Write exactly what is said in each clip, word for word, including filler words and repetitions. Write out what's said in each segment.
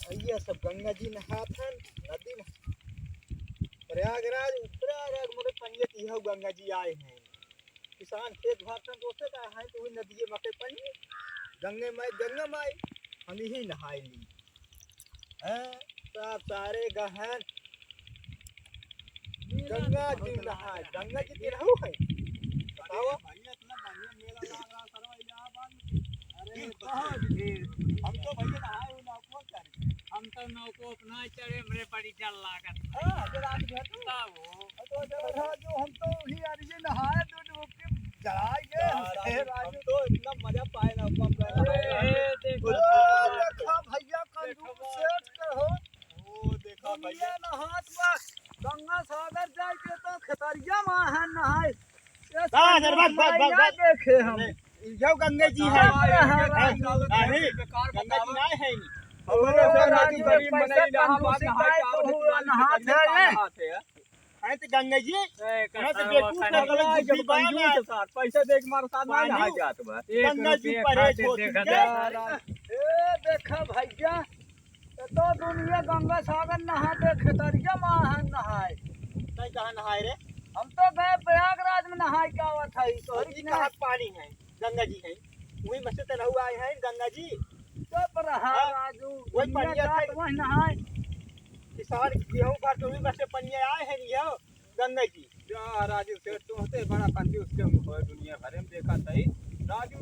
भैया सब गंगा जी नहात हन, नदी में। प्रयागराज, प्रयागराज मोरे पंडित इहौ गंगा जी आए हैं। किसान खेत भरत हन, दोस्ते का हैं तो वही नदिये में के पानी, गंगे माई, गंगा माई, हम यही नहाए ली। हैं, सब सारे गहन गंगा जी नहाए, गंगा जी के रहू है। बताओ। भैया, इतना बढ़िया मेला लग रहा है, सरवा इलाहाबाद में। अरे, बहुत भीड़। हम तो भैया नहाए हुए ना, कौन चढ़े? हम तो नौको अपना चढ़े, हमरे बड़ी डर लागत। हाँ, तो रात भर तो। तब हो। तो जब राजू, हम तो ही यार ये नहाए, तो डुबकी चढ़ाए गए, यार, हम, राजू। हम तो इतना मजा पाए ना, हम तो अरे, ए, देखो, ओ, देखो। देखा भैया, कंजूस देखो। सेठ के हो। ओ, देखा दुनिया भैया। नहात बा, गंगा सागर जाए के तो खेतरिया में है नहाए। ये हाँ, सर, बस, बस, बस, भैया बस। देखे हम। अरे, यो गंगा जी है। हाँ, हाँ, हाँ। नहीं, गंगा जी ना है। अरे, अरे, राजू, गरीब पैसा मनई इलाहाबाद कंजूसी नहाए खाए का तो होता हुआ है, नहात है। नहाते हैं। अरे तो गंगा जी, ए, वहाँ से कसाई बेवकूफ वसाई। कर गलत बुद्धि बात है। कंजूस है सार, पैसा दे के मारे सार ना पानी। नहाए जात बा। एक गंगा जी रुपये परहेज खातिर होती देखा है। जा। ए, देखा भैया, ये तो दुनिया गंगा सागर नहाते खेतरिया में नहाए। नहीं कहाँ नहाए रे? हम तो गए प्रयागराज में नहाए के आवत है, तोहरी अभी की कहाँ नहीं? पानी है? गंगा जी हैं, वही में से तो नहु आए हैं गंगा जी। चुप रहा हाँ, राजू, वही दुनिया पनिया जात है। वही नहाए। किसान गेहूं भर के वही में से पनिया आए हैं ये गंगा जी। जा राजू सेठ, तोहते बड़ा कंजूस के हो दुनिया भरे में देखा तई। राजू,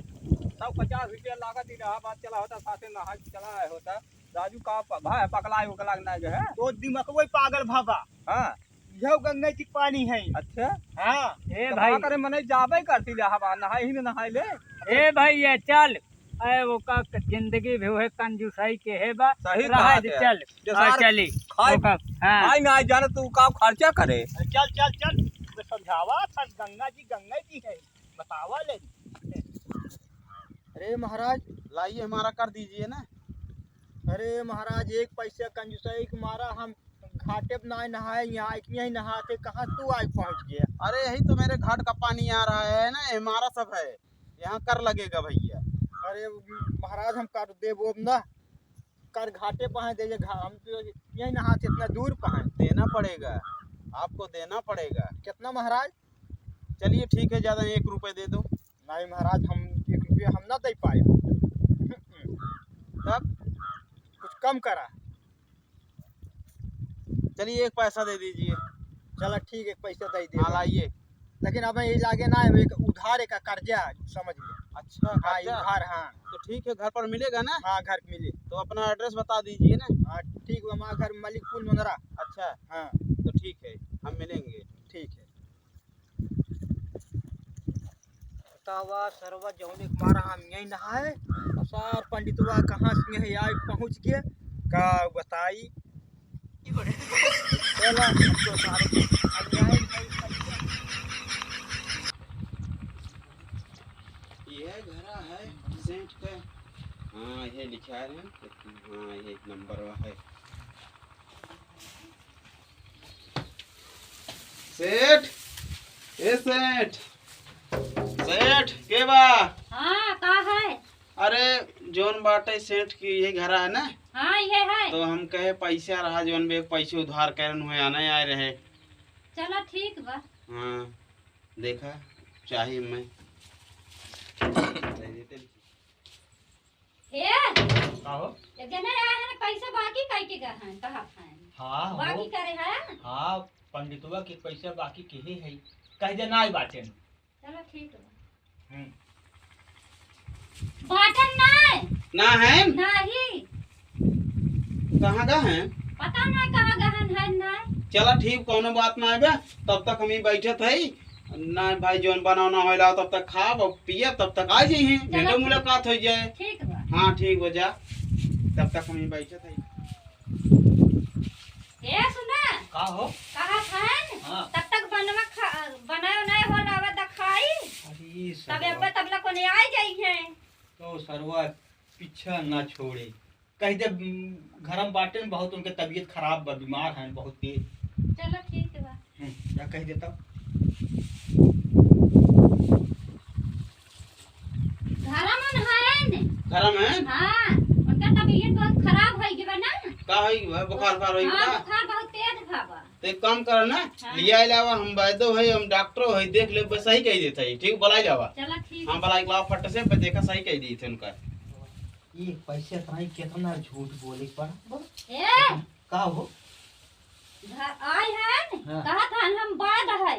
सौ पचास रुपया लागत इलाहाबाद चला होता, साथे नहाए चला आए होता। राजू का प-, भाई पकलाई उकला के ना गए। तो दिमाग वही पागल भाबा। हाँ। यह गंगा जी के पानी है। अच्छा। हाँ। ए तो भाई। का करे, मनई जाबे करती ले, हवा नहाए ही न नहाए ले। ए भाई, ये चल। ए, वो का जिंदगी भी वह कंजूसाई के है बा। सही रहा कहा दे, थे। चल। जे आ, सार चली। खाए, ओका, हाँ। खाए ना जाने तू का खर्चा करे। चल, चल, चल। मैं समझावा था, गंगा जी, गंगा जी है। बतावा ले। अरे महाराज, लाइए, हमारा कर दीजिए ना। अरे महाराज, एक पैसा कंजूसाई के मारा हम घाटे पे ना नहाए, यहाँ इतनी ही नहाते, कहाँ तू आए पहुँच गया? अरे, यही तो मेरे घाट का पानी आ रहा है ना, हमारा सब है, यहाँ कर लगेगा भैया। अरे महाराज, हम कर देबो अब ना, कर घाटे पे हैं, दे जे घा-, हम तो यही नहाते, इतना दूर पे हैं। देना पड़ेगा, आपको देना पड़ेगा। कितना महाराज? चलिए ठीक है, ज्यादा नहीं, एक रुपये दे दो। नहीं महाराज, हम एक रुपया हम ना दे पाए। तब? कुछ कम करा। चलिए एक पैसा दे दीजिए। चला ठीक, एक पैसा दे दे। हाँ, लाइए। लेकिन अब ये लागे ना, एक उधार, एक कर्जा समझ ले। अच्छा, हाँ, कर्जा? उधार, हाँ। तो ठीक है, घर पर मिलेगा ना? हाँ, घर मिले। तो अपना address बता दीजिए ना। हाँ ठीक बा, हमारा घर मलिकपुर नोनरा। अच्छा। हाँ। तो ठीक है, हम मिलेंगे। ठीक है। बतावा सरवा, जौने के मारा हम यहीं नहाए, और सार पंडितवा कहाँ से यहीं आए पहुँच गए, का बताई। चला, अब तो सारे अन्याय नहीं करते। यह घरा है सेठ का। हाँ, यह लिखा है। हाँ, यह नंबर है। सेठ, ए सेठ, सेठ, के बा? हाँ, का है? अरे, जौन बाटे सेठ की यही घरा है ना? हाँ, ये है। तो हम कहे पैसा रहा, जौन भी एक पैसे उधार करन हुए आने आए रहे। चला ठीक बा। हाँ, देखा, चाही मैं। दे देते। हे, का हो? एक जने आए हैं, पैसा बाकी कह के गए हैं, कहा हैं? हाँ, हो। बाकी करे हैं? हाँ, पंडितवा के पैसा बाकी केहे है, कह दे ना आई बाटे। चलो ठीक बा। हम्म। बाटन ना। ना है? नहीं। कहाँ का है? पता ना कहाँ गहन है ना। चला ठीक, कौनो बात ना आवे, तब तक हम ही बैठे थे। ना भाई, जौन बनावना होइला, तब तक खाब और पियब, तब तक आ जाइए, चलो भेंटो ठीक। मुलाकात हो जाए। ठीक बा। हाँ, ठीक बा, जा, तब तक हम ही बैठे थे। ए, सुना। का हो? कहा था? हाँ। तब तक बनवा खा-, बनाए उनाए हो लावा त खाई। अरे, तब सरवा। अब्बे तबला कोने आ जाई है। तो सरवा पीछा ना छोड़े। कह दे, उम, घर में बाटे न बहुत, उनके तबीयत खराब बा, बीमार हैं बहुत तेज। चलो ठीक बा। हम्म, जा कह देता। घर में हैं न? घर में हैं? हाँ, उनका तबीयत बहुत खराब हो गई बा ना। होई बा, बुखार उखार होई हाँ, बा। बुखार बहुत तेज भा बा। तो एक काम करो ना, हाँ। लिया लावा, हम वैद्यो है, हम डॉक्टरो है, देख ले, बस सही कही देता है, ठीक, बुलाई लावा। चला, ठीक हाँ, है। बुलाई लावा फट से, बस देखा सही कही देते उनका। ये पैसे इतना ही कितना झूठ बोले पर। ए! का हो? घ-, आए हैं, हाँ। कहत हन हम वैद्य है,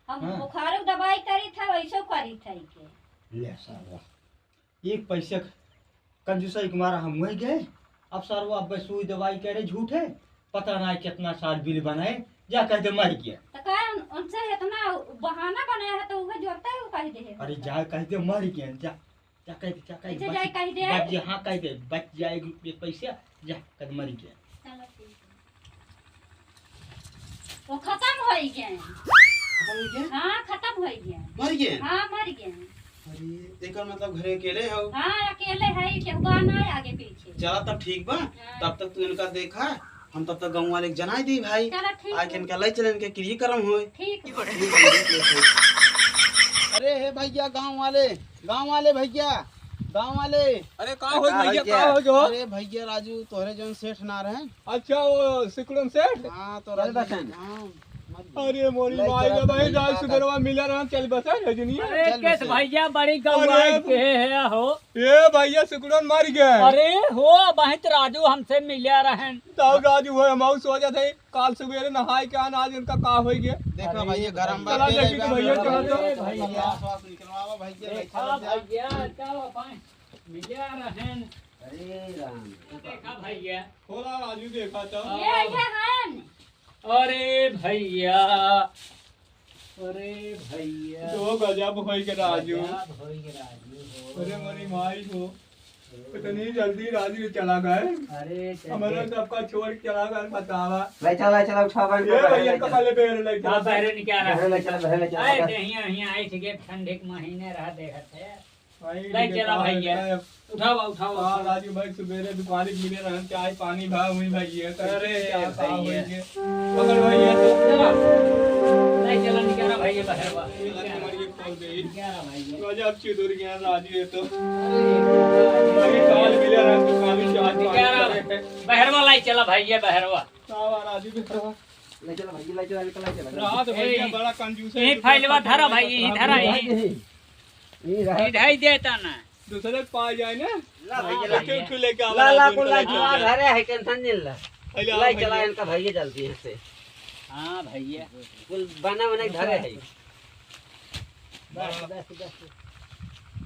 हम हाँ। बुखार के दवाई करी था, वैसे करी था के। ले साला। एक पैसे क-, कंजूसई के मारा हम वही गए। अब सरवा अब सुई दवाई करे झूठे, पता ना कितना साल बिल बनाए, जा कह दे मर गया। तो का उन-, उनसे इतना बहाना बनाया है तो उहे जोरता है, वो कह दे है। अरे जा कह दे मर गया, जा, जा कह दे, जा कह दे, अच्छा, बच, जाए कह दे। बच जा, हाँ कह दे, बच जाए एक पैसा, जा कह दे मर गया। चलो ठीक है। वो खत्म हो गए। खत्म हो गए? हाँ, खत्म हो गए। मर गए? हाँ, मर गए। अरे, एकर मतलब घरे अकेले हो? हाँ, अकेले है, केहू बा ना आगे पीछे। चला तब ठीक बा, हाँ। तब तक तू इनका देखा, हम तब तक गाँव वाले के जनाई दी भाई। चला ठीक आके है। इनका ले चले, इनके क्रियाकर्म होए। ठीक है। अरे हे भैया, गाँव वाले, गाँव वाले भैया, गाँव वाले। अरे का हो का भैया, हो का गया? हो जो? अरे भैया राजू, तोहरे जौन सेठ ना रहे? अच्छा, वो सिकुड़न सेठ? हाँ, तो चल राजू, बसन। हाँ, मत बोल। अरे मोरी ले माई, चला जब तो भाई भैया, जाए का सुबेरवा मिला रहा, चल बसन, है दुनिया। अरे चल केस बसन। भैया, बड़ी गौराई अरे के है हो। ए भैया, सिकुड़न मर गए। अरे हो, बहुत राजू हमसे मिला रहन। तब राजू हो, हम सोचत है, काल सुबेरे नहाए के आन, आज इनका का होई गे? देखा अरे भैया, गरम चला बात देखी है, तो भैया, अरे चला तो। भैया। सांस वास निकलवावा भैया, देखा चला जा। भैया, का अपन मिला रहन। अरे राम। देखा भैया। थोड़ा राजू देखा तो। ये, ये हन। अरे भैया, अरे भैया। तो गजब होई के राजू। गजब होई के राजू हो। अरे मोरी माई हो। इतनी जल्दी राजू चला गए। अरे चल हमारा गए। सबका छोड़ के चला गए, बतावा। ले चला, ले चला, उठा बहन को ये बहरे भैया ले चला। कपाले पे ले चला। हाँ, बहरे निकाल रहा। बहरे ले चला, बहरे ले चला। अरे देहिया, हिया आई थी के ठंडे के महीने रहा देखत है। भाई, ले चला भैया। उठावा, उठावा। हाँ, राजू भाई, सुबेरे दुकान पे मिले रहन, चाय पानी भा हुई भैया। अरे, क्या का भैया। होई के? पकड़ भैया, तो चला। ले चला, निकाला भैया, बहरवा। ये लड़के मर के खोल दे। निकाला भैया। राजा अब चिदुर गया, राजू ये तो। अरे, वही काल मिले रहन, दुकान पे चाय पानी निकाला। करे। बहरवा लाई चला भैया, बहरवा। का बा राजू, बहरवा। ले चला भैया, ले चला, ले चला, ले चला। रात भैया ए, बड़ा कंजूस है, ए, रुपया फाइलवा खर्च धरा नहीं भाई, करता। धरा, ए। भाई, नहीं। ई रहा। ई ढाई देता ना। दूसरे के पास जाए ना। ला भैया, हाँ, ला। उठे, उठे लेके आवा ला, ला, राजू, कुल इनका ला, लेके जुआ आवा। धरे है, टेंशन नहीं ला। पहले आवा ले चला भैया। इनका भैया जल्दी से। हाँ भैया। कुल बना बना के धरे है। बस, बस, बस।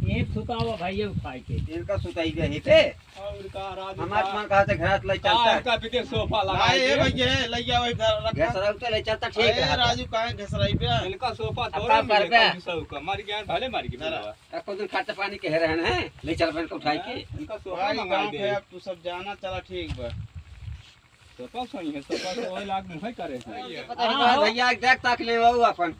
ये सुतावा भैया उठाई के। इनका सुताई के है पे। और का राजू हमार का? मन कहा से घर ले का चलता। इनका पीछे सोफा लगा भाई, ए दे। भैया, ले जाओ इधर रखा। घसराऊ तो ले चलता, ठीक अरे रहता। राजू, काहे घसराई पे? इनका सोफा अब थोड़ा का मिले, करबे? कंजूस का, मर गया, भले मर गया धरा। बुढ़वा। अब कुछ दिन खर्च पानी कह रहे हैं, ले चल बहन को उठाई के। इनका सोफा भाई, मंगा गाँव दे। के अब तू सब जाना, चला ठीक बा। सोफा सही है, सोफा तो वही लाग मुँह करे हैं। ये पता हाँ, नहीं हो। भैया, देख ताक ले वो अपन।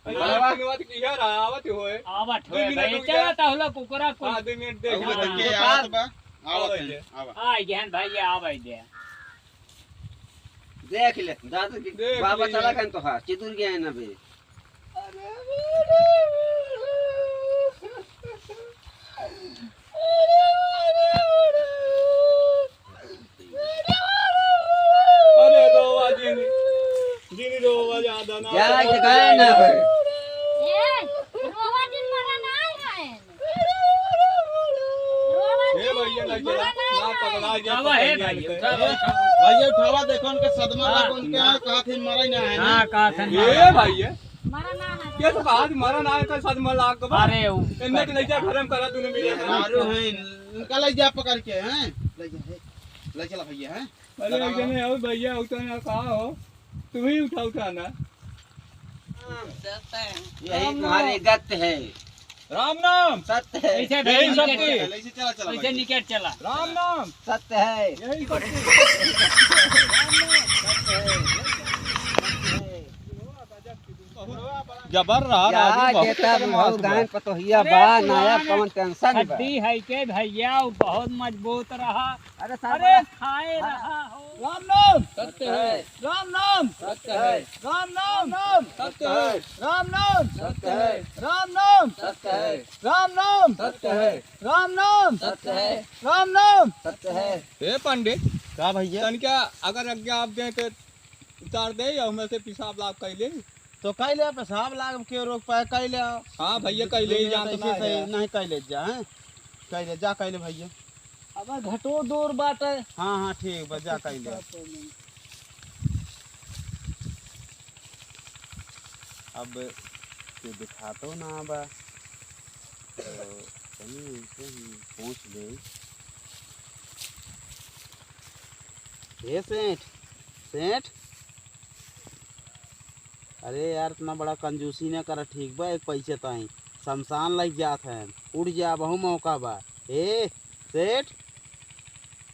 अरे, बड़वा। आज दिन बात किया रहा, आवत होए। आवत दो होए मिनट भाई, रुक चला जा। ता होला कुकरा को। हाँ, दो मिनट देख अब ले। तो के हाँ। आवत बा? आवत आवत है, है। आवा। आ गए हैं भाई, आ गए। देख ले, दादा की देख बाबा लिए। चला गए तो हाँ, चिदुर गए हैं ना बे। अरे रोवा जिन, जिन रोवा ज्यादा ना। जा, रोवा। जा ना भाई। ए, रोवा जिन मरा ना है। रोवा ए जिन भैया, लग मरा गया। ना ना है। पकड़ा गया, आवा, पकड़ हे लिया भाई, इनके। उठा, उठा। भैया उठावा, देखो उनके सदमा हाँ। लगा, उनके यहाँ कहा थे मरा ही ना है ना। हाँ, कहा थे ए मरा। भाई, ये मरा ना है। ये तो कहा थे मरा ना है, तो सदमा लाग गवा। अरे, वो इनने के ले जा, घर में करा तूने मेरे घर में। दारू है, इनका ले जा पकड़ के, हैं? ले जा, हे। ले चला भैया, हैं? अरे, लगाओ। एक जने और भैया, उठा ना, कहा हो? तू ही उठा, उठा ना। यही तुम्हारी गत है। राम नाम। सत्य है। ऐसे यही भाई शक्ति। निकट चला। ऐसे चला, चला ऐसे भाई। निकट चला। राम नाम। सत्य है। यही शक्ति। जबर रहा क्या राजू, बहुत देता खतरनाक बुढ़ऊ बा। गायन पतोहिया अरे बा, नया पुराने कौन टेंशन बा? हड्डी है के भैया, वो बहुत मजबूत रहा। अरे साहब, अरे खाए रहा हो। राम नाम सत्य है। राम नाम सत्य है। राम नाम सत्य है। राम नाम सत्य है। राम नाम सत्य है। राम नाम सत्य है। राम नाम सत्य है। राम नाम सत्य है। हे पंडित, का भइया? तनिका अगर आज्ञा आप दें तो उतार दे, या हमें से पेशाब लाग कइ ले। तो कइ ले, पेशाब लाग के रोक पाए, कइ ले। हाँ भइया, कइ ले, नहीं, जान तो नहीं ना सही, है। नहीं, कइ ले जा, हैं? कइ ले जा, कइ ले भइया। अब घटो दूर बाटे। हाँ, हाँ, ठीक बा, जा कइ ले। अब तू दिखातो ना बा, तो तनी इनसे हम पूछ ले। हे सेठ, सेठ, अरे यार, इतना बड़ा कंजूसी ना करा, ठीक बा? एक पैसे ताई शमशान लग जात है, उड़ जा, बहु मौका बा। ए सेठ,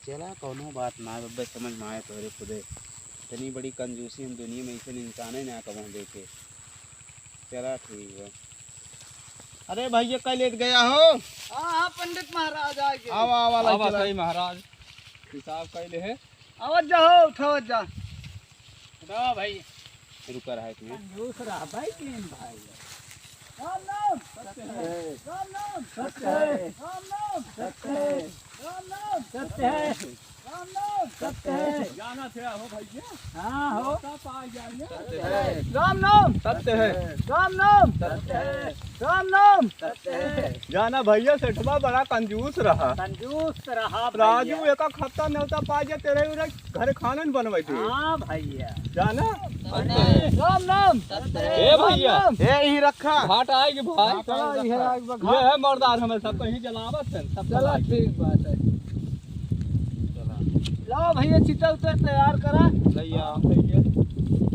चला, कौनो बात ना, अब समझ में आए तोहरे खुदे। इतनी बड़ी कंजूसी हम दुनिया में ऐसे इंसाने ना कबहूँ देखे। चला, ठीक बा। अरे भइया, कइ लेत गया हो? हाँ, हाँ, पंडित महाराज आ गए। आवा, आवा, आवा, चला। सही महाराज, हिसाब कइ ले है। आवत जा हो, उठावत जा। उठावा भाई। रुका रहा एक मिनट। कंजूस रहा भाई, तीन भाई। राम नाम सत्य है। राम नाम सत्य है। राम नाम सत्य है। राम नाम सत्य है। राम नाम सत्य है। जाना थे हो भइया। हाँ हो। लौटा पाए जाइए। सत्य है। राम नाम सत्य है। राम नाम सत्य है। राम नाम सत्य है। जाना भइया, सेठवा बड़ा कंजूस रहा। कंजूस रहा राजू, भइया। एक एक हफ्ता नेवता पा जा, तेरे उरे घर खाना नहीं बनवाई थी। हाँ भइया। जाना? राम नाम। ए भइया। राम नाम। ए, यहीं रखा। घाट आएगी भाई। घाट आएगी, ये है मर्दार, हमें सब कहीं जलावत है, सब चला, चला। ठीक बात है। चला। लाओ भइया, चिता उतर तैयार करा। भइया, भइया।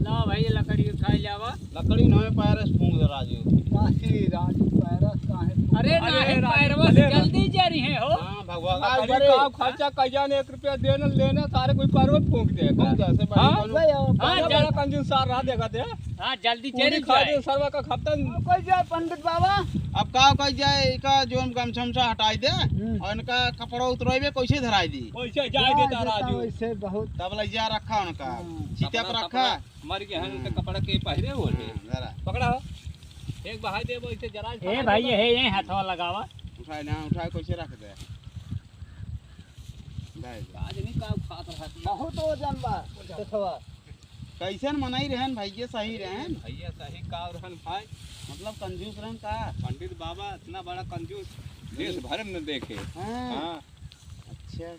लाओ भइया, लकड़ी उठाई लावा। लकड़ी नवे पैरस फूंक दे राजू। काहे राजू पैरस काहे फूंक अरे दे? अरे नहीं, राजू, पैरवा से भले जल्दी जा रही है हो। हाँ, भगवान। आज लकड़ी बड़े का खर्चा कइया ने एक रुपया देना लेना, सारे कोई पैरवा फूंक दे। फूंक दे, से बड़ी हाँ? कौनो ले आओ। हाँ, बड़ा जल- कंजूस सार रहा देखा दे। हाँ, जल्दी पूरी चली खा जाए। दे, सरवा का खत्म। कोई जाए पंडित बाबा। अब का कइल जाए, इका जोन गमछा उमछा हटाई दे हम्म। और इनका कपड़ा उतरवाई में कैसे धराई दी? कैसे जाए जा देता देता राजू? वैसे बहुत तब लइजा रखा उनका, हाँ। चिता पर कपड़ा, रखा। कपड़ा। मर गए हैं, उनके कपड़ा के पहिरे हो थे। हाँ, जरा। पकड़ा हो। एक बहाई देबो, इसे जरा ए भाई, ये, ये हथवा लगावा। उठाए ना, उठाए, कैसे रख दे? दे दे। आज नहीं का खात रहत। बहुत वजन बा, हथवा। कैसन मनई रहन भैया, सही रहन? भैया सही का रहन भाई? मतलब कंजूस रहन का? पंडित बाबा इतना बड़ा कंजूस देश भर में न देखे। हाँ। हाँ। अच्छा।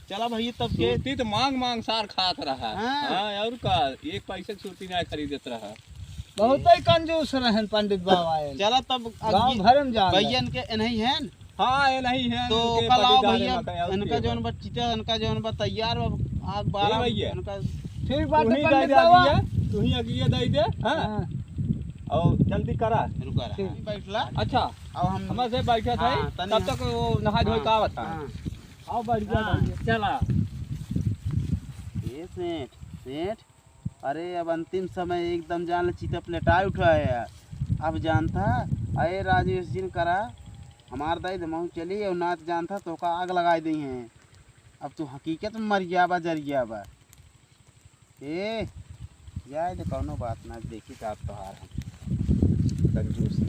चला भैया, तब के सुरती तो मांग मांग सार खात रहा। हाँ। हाँ, और का, एक पैसे की सुरती ना खरीदत रहा। बहुत ही कंजूस रहन पंडित बाबा ये। चला तब गाँव अग्गी-, भर में जान भैया इनके नहीं है। हाँ, ये नहीं है, तो इनके कल आओ बलिदान भैया, में कहे, और इनका के जौन बा। बा चिता, इनका जौन बा तैयार बा, आग ए बारह भैया। इनका ठीक बात तू है ही पंडित दे बाबा। दिया, तू ही अगिया दे दे, हाँ? हाँ। और जल्दी करा। रुका रहा। ठीक। बैठला। अच्छा, अब हम हमारे से बैठा था, हाँ, तनी तब तक वो नहा धोए हाँ, का आवत था। हाँ। आओ, बैठ जा, हाँ, बैठ जा। चला। ए सेठ, सेठ, अरे अब अंतिम समय एकदम जान ले चिता पलटाए उठा है यार। अब जानता, अरे राजेश जिन करा, हमार दाई दमाऊ चली और नाच जानता तो का आग लगाए दी हैं। अब तू हकीकत में मर गया बा, जर गया बा। ए, जाए दे, कौनो बात ना, देखी का तोहार हम कंजूसी।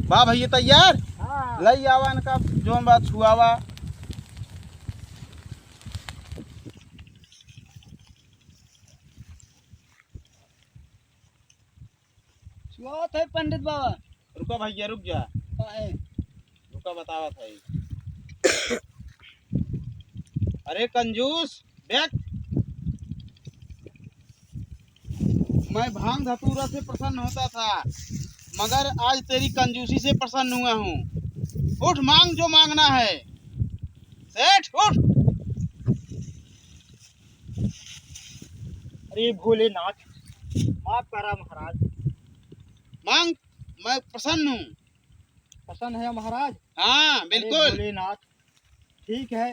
बा भैया तैयार? हाँ। लई आवा इनका, जौन बात छुआवा। छुआवत है पंडित बाबा। रुका भैया, रुक जा। काहे? रुका, बतावत है। अरे कंजूस, देख, मैं भांग धतूरा से प्रसन्न होता था, मगर आज तेरी कंजूसी से प्रसन्न हुआ हूँ। उठ, मांग जो मांगना है। सेठ, उठ। अरे भोलेनाथ, माफ करा महाराज। मांग, मैं प्रसन्न हूँ। प्रसन्न है महाराज? हाँ, अरे बिल्कुल। भोलेनाथ, ठीक है,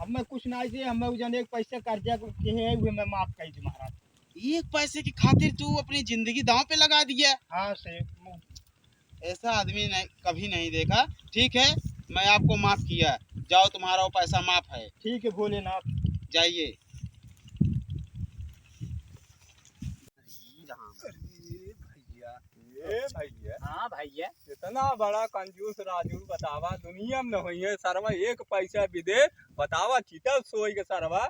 हमें कुछ ना चाहिए, हमें उ जन एक पैसे कर्जा के है, उहे मैं माफ कर दी महाराज। एक पैसे की खातिर तू अपनी जिंदगी दांव पे लगा दिया? हाँ से, ऐसा आदमी नहीं, कभी नहीं देखा। ठीक है, मैं आपको माफ किया, जाओ, तुम्हारा वो पैसा माफ है। ठीक है भोलेनाथ। जाइए। अरे भैया, ए भैया, हाँ भैया। इतना बड़ा कंजूस राजू बतावा, दुनिया में न होइए सरवा, एक पैसा भी दे, बतावा, चिता सोई के सरवा।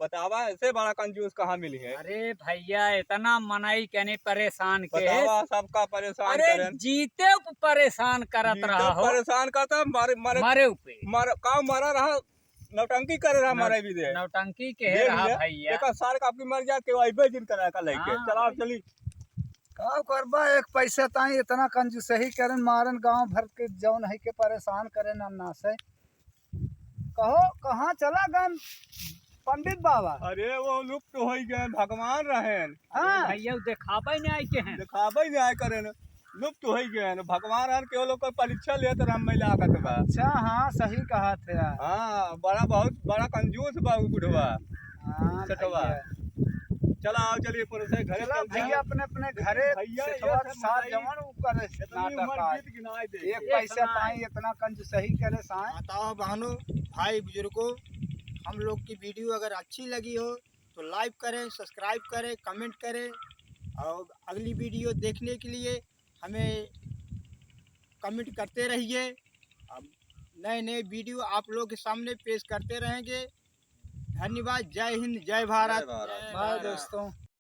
बतावा, ऐसे बड़ा कंजूस कहाँ मिली है? अरे भैया, इतना मनई के नहीं परेशान के। बतावा, सबका परेशान अरे करें। जीते प-, परेशान करत जीते रहा हो। परेशान करता, मरे, मरे, मरे ऊपे। मर, का मरा रहा, नौटंकी करे रहा, नौ-, मरे भी दे। नौटंकी के दे रहा दिया। भैया। एक सार का आपकी मर जाए, केहू अइबे जिन करा का लइके। हाँ चला, भाई। चली। का करबा, एक पैसा ताई इतना कंजूसही करेन, मारन गांव भर के जौन है के परेशान करेन, अन्ना से। कहो, कहाँ चला गन पंडित बाबा? अरे, वो लुप्त होई गए, भगवान रहेन। हाँ। अरे भैया, वो देखाबे नहीं आए के हैं। देखाबे नहीं आए करेन, लुप्त होई गए हैं। भगवान रहेन, केवल ओकर परीक्षा लेत रहन, मैं लागत बा। अच्छा, हाँ, सही कहा थे यार। हाँ, बड़ा, बहुत बड़ा कंजूस बा उ बुढ़वा। हाँ, सेठवा। भैया। चला, आओ, चलिए, पुलिस है, घरे चला चल भैया, जाओ। अपने, अपने घरे भैया, ये सेठवा सब के साथ मनाई। जवन उ करे इतनी नाटक उम्र आज। बीत गिनाए दे। एक पैसा इतना ताई इतना कंजूसही करे साए। माताओं, बहनों, भाई, बुजुर्गों, हम लोग की वीडियो अगर अच्छी लगी हो तो लाइक करें, सब्सक्राइब करें, कमेंट करें और अगली वीडियो देखने के लिए हमें कमेंट करते रहिए। अब नए नए वीडियो आप लोग के सामने पेश करते रहेंगे। धन्यवाद। जय हिंद, जय भारत। जय भारत। बाय दोस्तों।